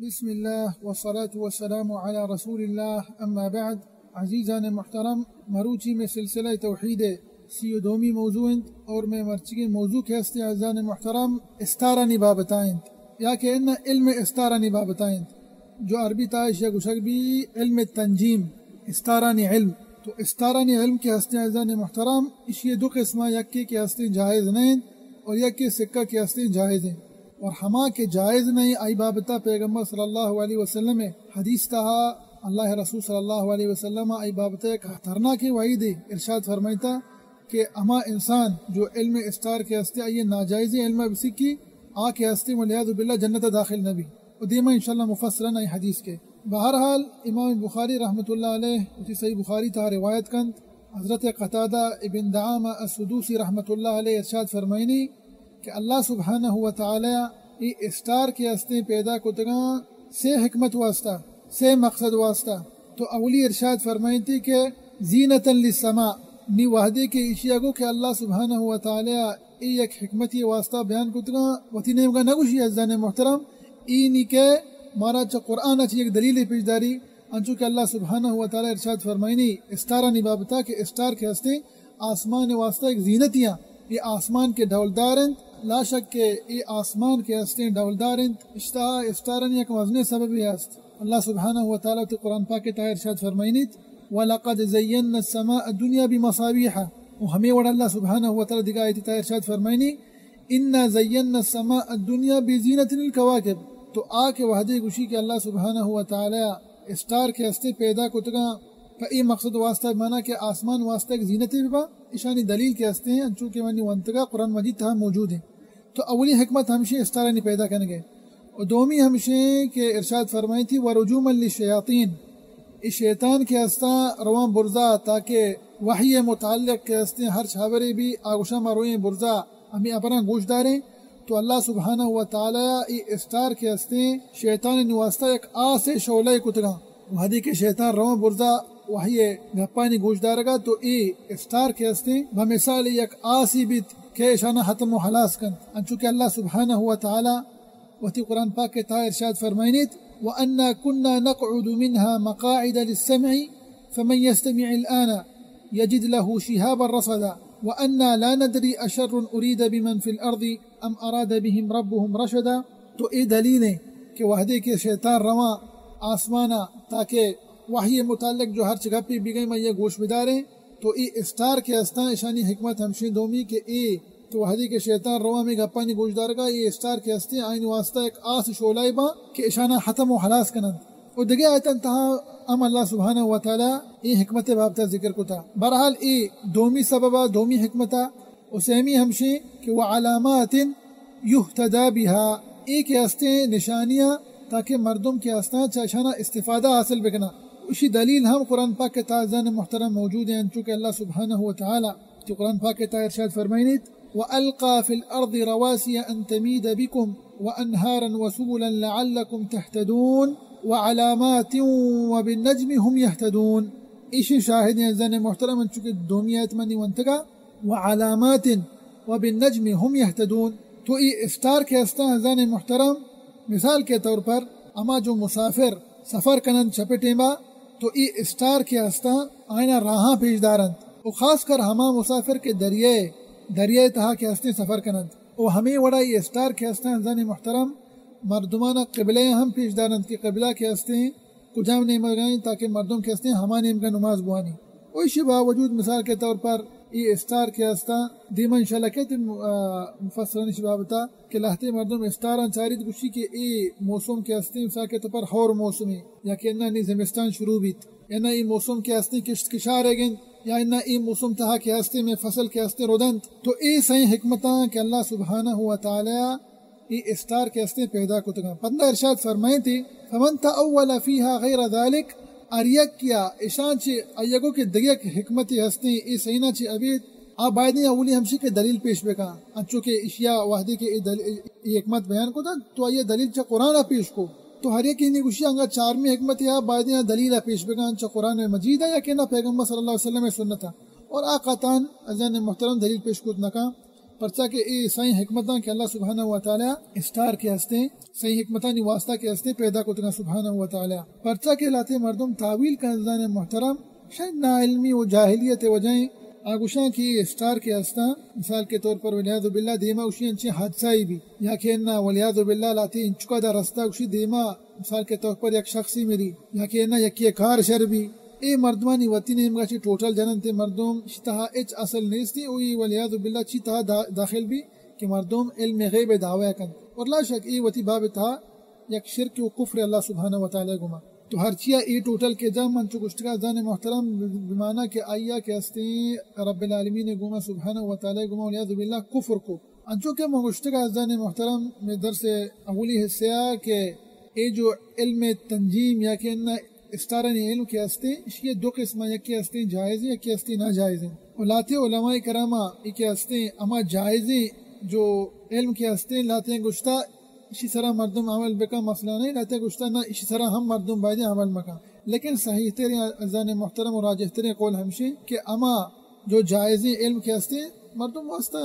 بسم اللہ والصلاة والسلام علی رسول اللہ، اما بعد۔ عزیزان محترم، مروچی میں سلسلہ توحید سی و دومی موضوع انت اور میں مرچگیں موضوع کہ ہستے عزیزان محترم استارانی بابتا انت، یا کہ ان علم استارانی بابتا انت، جو عربی تا اشیا گوشگ بی علم تنجیم، استارانی علم۔ تو استارانی علم کہ ہستے عزیزان محترم، اشی دو قسمہ، یکے کہ ہستے جائز نہ انت اور یکے سکہ کہ ہستے جائز انت۔ اور ہما کہ جائز نہ انت، آئی بابتا پیغمبر صلی اللہ علیہ وسلم حدیث تہا اللہ رسول صلی اللہ علیہ وسلم آئی بابتا یک خطرناکیں وعیدے ارشاد فرمائیتا کہ ہما انسان جو علم استار کہ ہستے آئی ناجائزیں علم بسکی، آ کہ ہستے والعیاذ باللہ جنت داخل نبی۔ و دیما انشاءاللہ مفصلاً آئی حدیث کے۔ بہرحال امام بخاری رحمۃ اللہ علیہ وتی صحیح بخاری تہا روایت کنت، حضرت قتادہ ابن دعامہ السدوسی رحمۃ اللہ علیہ ارشاد فرمائنی کہ اللہ سبحانہ و تعالی ای استار کہ ہستیں پیدا کتگاں سے حکمت واسطہ، سے مقصد واسطہ۔ تو اولی ارشاد فرمائنتی کہ زینتا للسماء، نی وحدے کہ اشیا گو کہ اللہ سبحانہ و تعالی ای یک حکمتی واسطہ بیان کتگاں، وتی نیمگا نگوشی عزیزان محترم، ای نی کہ مارا چہ قرآن چہ یک دلیل پیش داری، انچو کہ اللہ سبحانہ و تعالی ارشاد فرمائنی استارانی بابتا کہ استار کہ ہستیں آسمان واسطہ یک زینتی ہیں، یہ آسمان کے ڈولدار انت، لا شک کہ یہ آسمان کے ہستیں ڈولدار انت، اشتہا استارانی یک مزنیں سببی ہست۔ اللہ سبحانہ و تعالی تے قرآن پاک کے تہا ارشاد فرمائنیت، ولقد زینا السماء الدنیا بمصابیح، و ہمیں وڑ اللہ سبحانہ و تعالی دگہ آیتی تہا ارشاد فرمائنی، انا زینا السماء الدنیا بزینت الکواکب۔ تو آ کہ وحدے گوشی کہ اللہ سبحانہ و تعالی استار کہ ہستے پیدا کتگاں پہ اے مقصد واسطہ، مانا کہ آسمان واسطہ ایک زینتے ببا، اشانی دلیل کہ ہستے ہیں، انچو کہ منی ونتگا قرآن مجید تہا موجود ہیں۔ تو اولی حکمت ہمشی استارانی پیدا کنگے۔ و دومی ہمشی کہ ارشاد فرمائیتی، ورجوما للشیاطین، اے شیطان کہ ہستاں رواں برزا تاکہ وحی متعلق کہ ہستیں ہرچ حبرے بی آگوشاں ما روئیں برزا ہمیں حبراں گوش داریں۔ تو اللہ سبحانہ و تعالی ای استار کہ ہستیں شیطان نی واسطہ یک آس شعلہ کتگاں۔ وہدی کہ شیطان رواں برزا وحی گپانی گوش دارگا تو ای استار کہ ہستیں بمثال یک آسی بیت کہ اشانا حتم و حلاس کنت۔ انچو کہ اللہ سبحانہ و تعالی وتی قرآن پاک کے تہا ارشاد فرمائنیت، وأنا كنا نقعد منها مقاعد للسمع فمن يستمع الآن يجد له شهابا رصدا وأنا لا ندري أشر أريد بمن في الأرض أم أراد بهم ربهم رشدا۔ تو اے دلیل ہیں کہ وہدے کہ شیطان رواں آسمانا تاکہ وحی متعلق جو ہرچ گپی بگئے ما یہ گوش بداریں، تو اے استار کہ ہستاں، اشانی حکمت ہمشیں دومی کہ اے تو وہدی کہ شیطان رواں ہمیں گپانی گوش دارگا، اے استار کہ ہستیں، آئین واسطہ یک آس شعلہ با کہ اشانا حتم و حلاس کنند۔ و دگہ آیتان تہا ہم اللہ سبحانہ و تعالی اے حکمت بابتا ذکر کتا۔ بہرحال اے دومی سببا، دومی حکمتا، و سیمی ہمشیں کہ وعلامات یہتدی بہا، اے کہ ہستیں نشانیاں تاکہ مردم کہ ہستاں چہ اشانا استفادہ حاصل بکناں۔ اشی دلیل ہم قرآن پاک کے تہا عزیزان محترم موجود ہیں، انچو کہ اللہ سبحانہ و تعالی کہ قرآن پاک کے تہا ارشاد فرمائنیت، وألقى في الأرض رواسي أن تميد بكم وأنهارا وسبلا لعلكم تهتدون وعلامات وبالنجم هم يهتدون۔ اشی شاہد ہیں عزیزان محترم، انچو کہ دومی آیت منی ونتگا، وعلامات وبالنجم هم يهتدون۔ تو ای استار کہ ہستاں عزیزان محترم، مثال کے طور پر ہما جو مسافر سفر کنند شپے ٹیما، تو ای استار کہ ہستاں آئینا راہاں پیش دارنت۔ و خاص کر ہما مسافر کہ دریائے، دریائے تہا کہ ہستیں سفر کنند۔ و ہمیں وڑا ای استار کہ ہستاں عزیزان محترم، مردمانا قبلہ ہم پیش دارنت کہ قبلہ کہ ہستیں کجام نیمگا انت تاکہ مردم کہ ہستیں ہما نیمگا نماز بوانی۔ و ایشی باوجود مثال کے طور پر ای استار کہ ہستاں، دیما انشاءاللہ کہتے، آ، مفسران ایشی بابتا کہ لہتے مردم استاراں چاریت گوشی کہ ای موسم کہ ہستیں مثال کے طور پر ہور موسمی یا کہ انا نی زمستان شروع بیت، انا ای موسم کہ ہستیں کشت کشارے گند، یا انا ای موسم تہا کہ ہستیں میں فصل کہ ہستیں رودنت۔ تو ای سائیں حکمتاں کہ اللہ سبحانہ و تعالی ای استار کہ ہستیں پیدا کتگاں۔ پدا ارشاد فرمائیتی، فمن تأول فیها غیر ذلک، ہر یک یا اشاں چہ ایگو کہ دگہ یک حکمتے ہستیں ای سئینا چہ ابید، آ بایدیں اولی ہمشی کہ دلیل پیش بکاں۔ انچو کہ اشیا وہدے کہ ای دل-، ای حکمت بیان کتا تو آئی دلیل چہ قرآن پیش کو۔ تو ہر یکی نی گوشی انگا چارمی حکمتے آ بایدیں دلیل پیش بکاں چہ قرآن مجید یا کہ نہ پیغمبر صلی اللہ علیہ وسلم سنتا۔ اور آ قطعاً عزیزان محترم دلیل پیش کت نکاں۔ پرچا کہ اے سئیں حکمتاں کہ اللہ سبحانہ و تعالی اسٹار کہ ہستیں، سئیں حکمتانی واسطہ کہ ہستیں پیدا کتگاں سبحانہ و تعالی۔ پرچا کہ لہتے مردم تاویل کن عزیزان محترم، شاید ناعلمی و جاہلیت وجہ ایں۔ آ گوشاں کہ اے اسٹار کہ ہستاں، مثال کے طور پر والعیاذ باللہ دیما گوشی انچیں حادثہ ای بی، یا کہ انا والعیاذ باللہ لہتے انچکا دا رستہ گوشی دیما مثال کے طور پر یک شخصی مری، یا کہ انا یکی کار شر بی، اے مردمانی وتی نیمگا چی ٹوٹل جننت مردم، اشی تہا ہچ اصل نیستی، او اے والعیاذ باللہ چی تہا دا-، داخل بی کہ مردم علم غیب دعوی کنت۔ اور لا شک اے وتی باب تہا یک شرک و کفر اللہ سبحانہ و تعالی گوما۔ تو ہرچیا اے ٹوٹل کہ جا من چو گشتگا عزیزان محترم، بمانا کہ آئیا کہ ہستیں رب العالمین گوما سبحانہ و تعالی گوما والعیاذ باللہ کفر کو۔ انچو کہ من گشتگا عزیزان محترم میں درس اولی حصہ آ کہ اے جو علم تنجیم یا کہ انا اسٹارانی علم کہ ہستیں، اشی دو قسم، یکی ہستیں جائز، یکی ہستیں ناجائز۔ و لہتے علماء کراما اے کہ ہستیں اما جائزیں جو علم کہ ہستیں لہتے گشتا اشی سرا مردم عمل بکن، مسئلہ نہیں، لہتے گشتا نہ، اشی سرا ہم مردم باید عمل مکن۔ لیکن صحیح ترین عزیزان محترم و راجح ترین قول ہمشی کہ اما جو جائزیں علم کہ ہستیں مردم واسطہ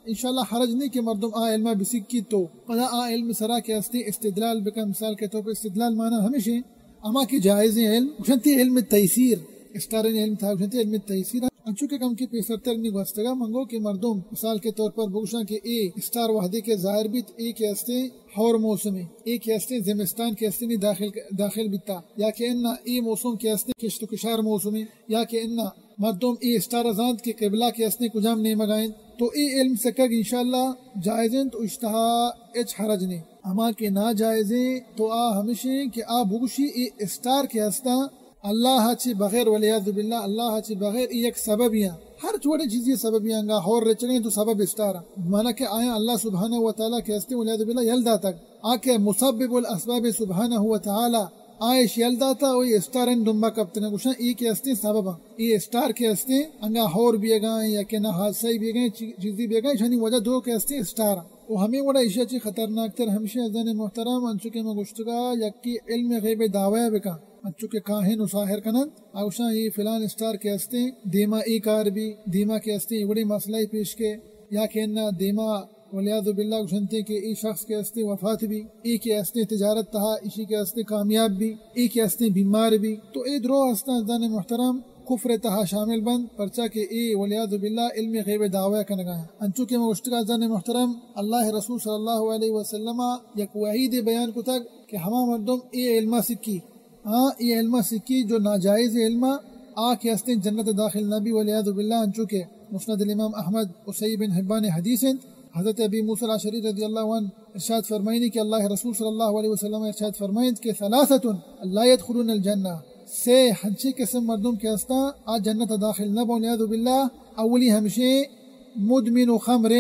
انشاءاللہ حرج نہیں کہ مردم آ علمہ بسکی تو پدا آ علم سرا کہ ہستیں استدلال بکن۔ مثال کے طور پر استدلال معنی ہمشی اما کہ جائزیں علم، گوشنتی علم تیسیر، اسٹارین علم تھا، گوشنتی علم تیسیر۔ انچو کہ کم کہ پیسرتر نی گوستگا منگو کہ مردم مثال کے طور پر بگوشاں کہ اے اسٹار وحدے کہ ظاہر بیت، اے کہ ہستیں ہور موسمے، اے کہ ہستیں زمستان کہ ہستیں نی داخل، داخل بیتا، یا کہ انا اے موسم کہ ہستیں کشت و کشار موسمے، یا کہ انا مردم اے اسٹار زانت کہ قبلہ کہ ہستیں کجام نیمگا انت، تو اے علم سکگ انشاءاللہ جائز انت و اشتہا ہچ حرج نہیں۔ اما کہ ناجائزیں تو آ ہمشیں کہ آ بگوشی اے اسٹار کہ ہستاں اللہ چی بغیر، والعیاذ باللہ، اللہ چی بغیر اے یک سببی آں۔ ہر چوڑے چیزی سببی آں، انگا ہور رچگیں تو سبب اسٹار آں۔ مانا کہ آیاں اللہ سبحانہ و تعالی کہ ہستیں والعیاذ باللہ یل داتگ۔ آ کہ مسبب الاسباب سبحانہ و تعالی آئیش یل داتا و اے اسٹارن دنبا کپتگاں، گوشاں اے کہ ہستیں سبب آں۔ اے اسٹار کہ ہستیں انگا ہور بیگا یا کہ نہ حادثہ بیگا، چی-، چیزی بیگا، اشانی وجہ دو کہ ہستیں اسٹار آں۔ و ہمیں وڑا ایشی چی خطرناک تر ہمشی عزیزان محترم، انچو کہ ما گشتگا یکی علم غیب دعوی بکن، انچو کہ کاہن و ساحر کنن، آ گوشاں اے فلان اسٹار کہ ہستیں دیما اے کار بی، دیما کہ ہستیں اے وڑیں مسئلہ پیش کے، یا کہ انا دیما والعیاذ باللہ گوشنتے کہ اے شخص کہ ہستیں وفات بی، اے کہ ہستیں تجارت تہا، ایشی کہ ہستیں کامیاب بی، اے کہ ہستیں بیمار بی۔ تو اے درو ہستاں عزیزان محترم کفر تہا شامل بنت، پرچا کہ اے والعیاذ باللہ علم غیب دعوی کنگا انت۔ انچو کہ ما گشتگا عزیزان محترم، اللہ رسول صلی اللہ علیہ وسلم یک وعید بیان کتگ کہ ہما مردم اے علمہ سکی، ہاں، اے علمہ سکی جو ناجائز علمہ، آ کہ ہستیں جنت داخل نبی والعیاذ باللہ، انچو کہ مسند الامام احمد و صحیح ابن حبان حدیث انت۔ حضرت ابی موسی الاشعری رضی اللہ عنہ ارشاد فرمائنی کہ اللہ رسول صلی اللہ علیہ وسلم ارشاد فرمائنت کہ ثلاثة لا يدخلون الجنہ، سے ہنچیں قسم مردم کہ ہستاں آ جنت داخل نباں والعیاذ باللہ۔ اولی ہمشیں مدمن خمر،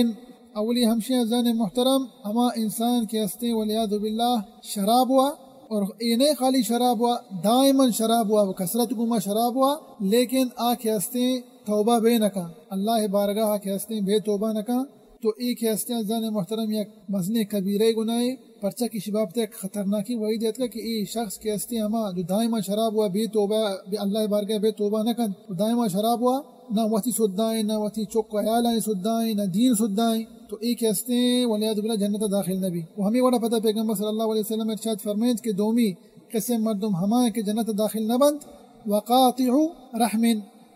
اولی ہمشیں عزیزان محترم ہما انسان کہ ہستیں والعیاذ باللہ شراب وا، اور اے نئے خالی شراب وا، دائماً شراب وا، کثرت گوما شراب وا، لیکن آ کہ ہستیں توبہ بے نکن، اللہ بارگاہ کہ ہستیں بے توبہ نکن۔ تو اے کہ ہستیں عزیزان محترم یک مزنیں کبیرہ گناہے، پرچا کہ اشی بابت یک خطرناکیں وعید اتکا کہ اے شخص کہ ہستیں ہما جو دائما شراب وا بے توبہ، بے اللہ بارگاہ بے توبہ نہ کنت، دائما شراب وا نہ وتی سدائیں، نہ وتی چک و عیالانی سدائیں، نہ دین سدائیں، تو اے کہ ہستیں والعیاذ باللہ جنت داخل نبی۔ و ہمیں وڑا پدا پیغمبر صلی اللہ علیہ وسلم ارشاد فرمائنت کہ دومی قسم مردم ہما کہ جنت داخل نہ بنت، وقاطع رحم،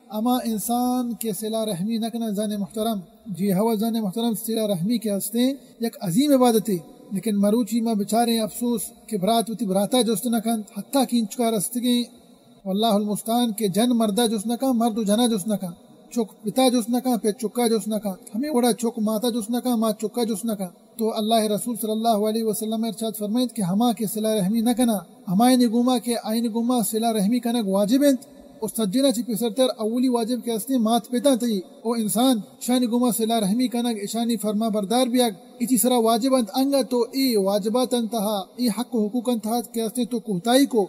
اما انسان کہ صلہ رحمی نہ کناں، عزیزان محترم، جی ہو عزیزان محترم، صلہ رحمی کہ ہستیں یک عظیم عبادتے، لیکن مروچی ما بچاریں افسوس کہ برات وتی براتا جست نہ کنت، حتیٰ کہ انچکا رستگیں، واللہ المستعان، کہ جن مردا جست نہ کن، مرد و جنا جست نہ کن، چک پتا جست نہ کن، پت چکا جست نہ کن، ہمیں وڑا چک ماتا جست نہ کن، مات چکا جست نہ کن۔ تو اللہ رسول صلی اللہ علیہ وسلم ارشاد فرمائنت کہ ہما کہ صلہ رحمی نہ کناں، ہمایانی گوما کہ آیانی گوما صلہ رحمی کنگ واجب انت، و سجنا چی پیسرتر اولی واجب کہ ہستیں مات پتاں تئی، او انسان، اشانی گوما صلہ رحمی کنگ، اشانی فرما بردار بیگ، ایتی سرا واجب انت۔ انگا تو اے واجبات انت تہا، اے حق و حقوق انت تہا کہ ہستیں تو کوتاہی کو،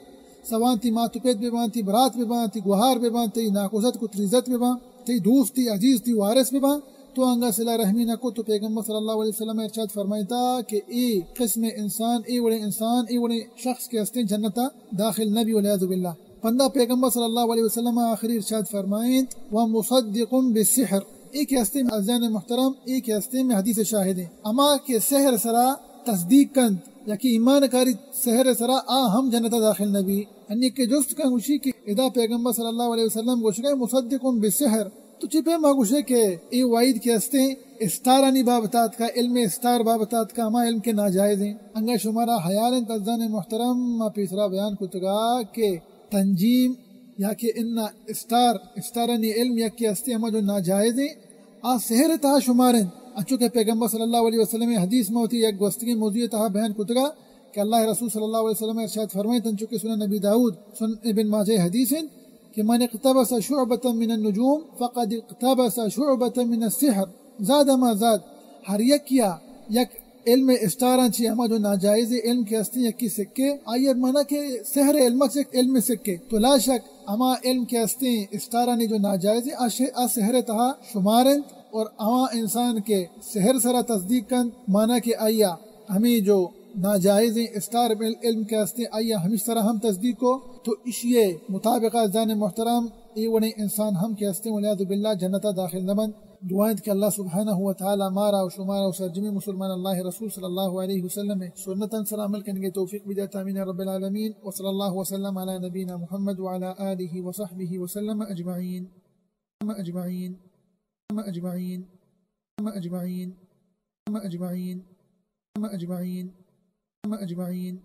سواں تئی مات و پت بباں، تئی برات بباں، تئی گوہار بباں، تئی ناکوزتک و تریزت بباں، تئی دوست، تئی عزیز، تئی وارث بباں، تو انگا صلہ رحمی نہ کو، تو پیغمبر صلی اللہ علیہ وسلم ارشاد فرمائتا کہ اے قسم انسان، اے وڑیں انسان، اے وڑیں شخص کہ ہستیں جنتا داخل نبی والعیاذ باللہ۔ پندا پیغمبر صلی اللہ علیہ وسلم آخری ارشاد فرمائنت، ومصدق بالسحر، اے کہ ہستیں عزیزان محترم، اے کہ ہستیں مئے حدیث شاہد ایں۔ ہما کہ سحر سرا تصدیق کنت یا کہ ایمان کاری سحر سرا، آ ہم جنت داخل نبی۔ انی کہ جست کن گوشی کہ ادا پیغمبر صلی اللہ علیہ وسلم گوشگا مصدق بالسحر، تو چی پیما گوشے کہ اے وعید کہ ہستیں استارانی بابت آتکا، علم استار بابت آتکا، ہما علم کہ ناجائز ایں؟ انگا شمارا حیال انت عزیزان محترم، ما پیسرا بیان کتگا کہ تنجیم یا کہ انا استار، استارانی علم یکے ہستی ہما جو ناجائز ایں، آ سحر تہا شمار انت۔ انچو کہ پیغمبر صلی اللہ علیہ وسلم حدیث ما وتی یک گوستگیں موضوع تہا بیان کتگا کہ اللہ رسول صلی اللہ علیہ وسلم ارشاد فرمائیت، انچو کہ سنن ابی داؤد، سنن ابن ماجہ حدیث انت کہ من اقتبس شعبة من النجوم فقد اقتبس شعبة من السحر، زاد ما زاد، ہر یکیا یک علم استاراں چی ہما جو ناجائز علم کہ ہستیں یکی سکے، آئی مانا کہ سحر علم چ علم سکے، تو لا شک ہما علم کہ ہستیں استارانی جو ناجائز آ ش-، آ سحر تہا شمار انت، اور ہما انسان کہ سحر سرا تصدیق کنت، مانا کہ آیا ہمیں جو ناجائز استار علم کہ ہستیں آیا ہمیش سرا ہم تصدیق کو، تو اشی مطابق عزیزان محترم اے وڑیں انسان ہم کہ ہستیں والعیاذ باللہ جنتا داخل نہ بنت۔ دعا انت کہ اللہ سبحانہ و تعالی مارا و شمارا و سرجمیں مسلمان اللہ رسول صلی اللہ علیہ وسلم سنتاں سر عمل کنگے توفیق بدات۔ آمین رب العالمین۔ وصلی اللہ وسلم علی نبینا محمد وعلی آلہ وصحبہ وسلم اجمعین۔ اجمعین۔ اجمعین۔ اجمعین۔ اجمعین۔ اجمعین۔ اجمعین۔